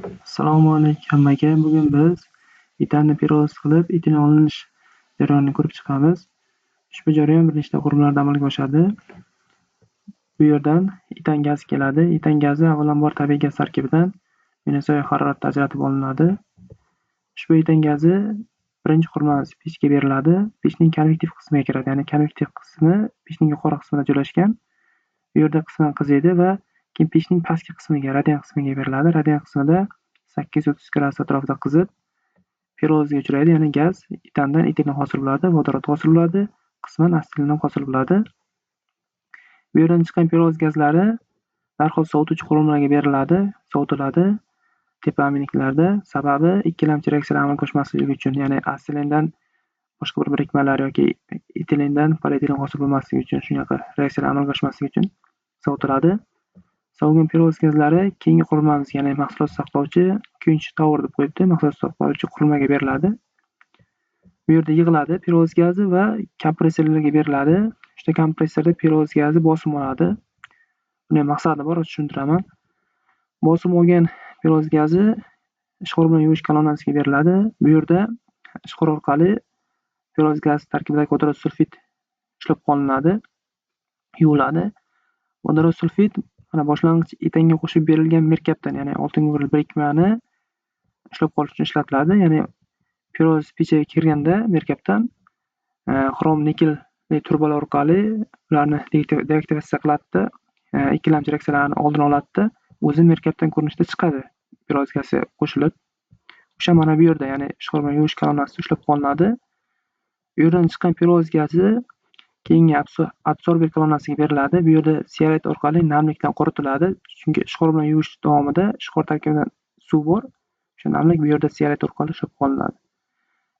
Assalomu alaykum hammaga. Bugun biz etanni piroliz qilib, etilen olinish jarayonini ko'rib chiqamiz. Ushbu jarayon bir nechta qurilmalarda amalga oshadi. Bu yerdan etan gazi keladi. Etan gazi avvalambor tabiiy gaz tarkibidan minusoviy haroratda ajratib olinadi. Ushbu etan gazi birinchi qurilmamiz pechga beriladi. Pechning konvektiv qismiga kiradi. Ya'ni konvektiv qismi pechning yuqori qismida joylashgan. Bu yerda qisman qiziydi va keyin pechning pastki qismiga, radiant qismiga beriladi. Radiant qismida 830 gradus atrofida qizib, pirolizga uchraydi. Ya'ni gaz etandan etilen hosil bo'ladi, vodorod hosil bo'ladi, qisman asetilin ham hosil bo'ladi. Bu yerdan chiqqan piroliz gazlari darhol sovutuvchi qurilmalarga beriladi, sovitiladi teplaminiklarda. Sababi ikkilamchi reaksiyalar amalga oshmasligi uchun, ya'ni asetilendan boshqa bir birikmalar yoki etilendan polietilen hosil bo'lmasligi uchun, shunaqa reaksiyalar amalga oshmasligi uchun sovitiladi. Sovigan piroliz gazlari keyingi qurilmamizga, ya'ni mahsulot saqlovchi quench tower deb qo'yibdi, mahsulot saqlovchi qurilmaga beriladi. Bu yerda yig'iladi piroliz gazi va kompressorlarga beriladi. Uchta kompressorda piroliz gazi bosim oladi. Buni maqsadi bor, tushuntiraman. Bosim olgan piroliz gazi ishqor bilan yuvish kolonnasiga beriladi. Bu yerda ishqor orqali piroliz gazi tarkibidagi vodorod sulfid ushlab qolinadi, yuviladi. Vodorod sulfid mana boshlang'ich etanga qo'shib berilgan merkapdan, ya'ni oltin birikmani ushlab qolish uchun ishlatiladi. Ya'ni piroliz pechiga kirganda merkapdan xrom nikelli turbalar orqali ularni deaktivatsiya qiladida, ikkilamchi reaksiyalarni oldini oladida, o'zi merkapdan ko'rinishda chiqadi piroliz gazi qo'shilib. O'sha mana bu yerda, ya'ni ishqor bilan yuvish kolonnasida ushlab qolinadi. Bu yerdan chiqqan piroliz gazi keyingi adsorber kolonnasiga beriladi. Bu yerda sialit orqali namlikdan quritiladi. Chunki ishqor bilan yuvish davomida ishqor tarkibida suv bor. O'sha namlik bu yerda sialit orqali ushlab qolinadi.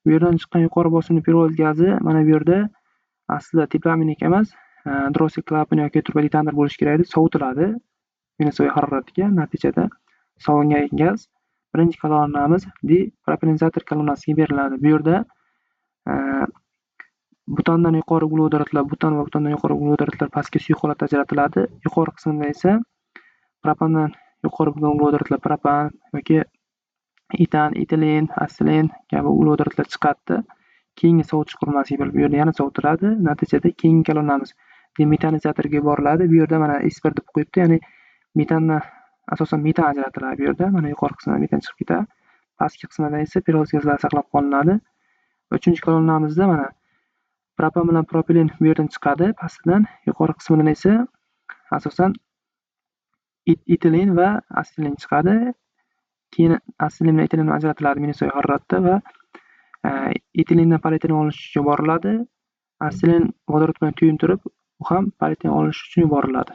Bu yerdan chiqqan yuqori bosimli piroliz gazi mana bu yerda aslida teplaminik emas, drossel klapan yoki turba detander bo'lishi kerak edi, sovitiladi minusoviy haroratga. Natijada sovingan gaz birinchi kolonnamiz depropanizator kolonnasiga beriladi. Bu yerda butandan yuqori uglevodorodlar, butan va butandan yuqori uglevodorodlar pastga suyuq holatda ajratiladi. Yuqori qismida esa propandan yuqori bo'lgan uglevodorodlar propan yoki etan, etilen, asetilen kabi uglevodorodlar chiqadi. Keyingi sovutish qurilmasiga berilib, bu yerda yana sovitiladi. Natijada keyingi kolonnamiz demetanizatorga yuboriladi. Bu yerda mana S1 deb qo'yibdi, ya'ni metandan asosan metan ajratiladi bu yerda. Mana yuqori qismidan metan chiqib ketadi. Pastki qismidan esa piroliz gazlari saqlab qolinadi. Uchinchi kolonnamizda mana propan bilan propilen bu yerdan chiqadi, pastidan, yuqori qismidan esa asosan etilen va asetilen chiqadi. Keyin asetilen bilan etilen ajratiladi minusoviy haroratda va etilendan polietilen olish uchun yuboriladi. Asetilen vodorod bilan tuyintirib, u ham polietilen olish uchun yuboriladi.